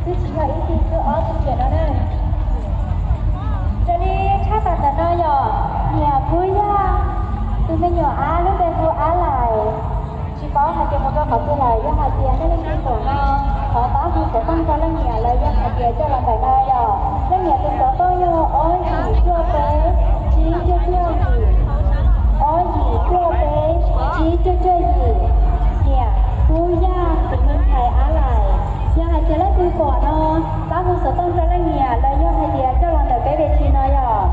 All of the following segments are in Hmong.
Twb tsis yog ib tug xwb, ob tug kiag no na. Raws li tshaj tawm ntawm no yog niam Kub Yaj tus me nyuam ab lub npe hu Ab Lais. Tsis paub hais tias mus rau qhov twg lawm, yog hais tias nej leej twg pom no, thov pab hu xov tooj rau leej niam los yog hais tias coj los ntawm no yog. Leej niam tus xov tooj yog ob yim cuaj peb tsib cuaj cuaj yim, ob yim cuaj peb tsib cuaj cuaj yim. Niam Kub Yaj tus me ntxhais Ab Lais. Yog hais tias leej twg pom no, pab hu xov tooj rau leej niam los yog hais tias coj los ntawm peb ves tsis no yog.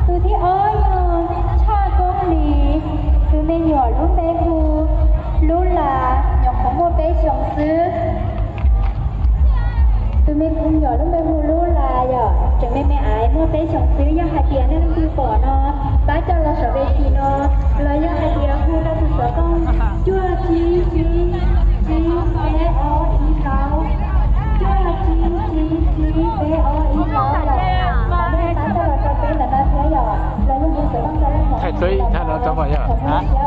Tus thib ob yog Tshaj Koob Lis, tus me nyuam lub npe hu Lub Las, nyuam qhuav muaj peb xyoos xwb. Tus me nyuam lub npe hu Lub Las yog tseem me me aiv muaj peb xyoos xwb. Yog hais tias nej leej twg pom no, pab coj los saum ves tsis no, los yog hais tias hu rau tus xov tooj cuaj tsib tsib tsib peb ob ib plaub, cuaj tsib tsib tsib peb ob ib plaub los, los nej pab coj los rau peb ntawm no thiab yog, los yog hu xov tooj rau leej niam.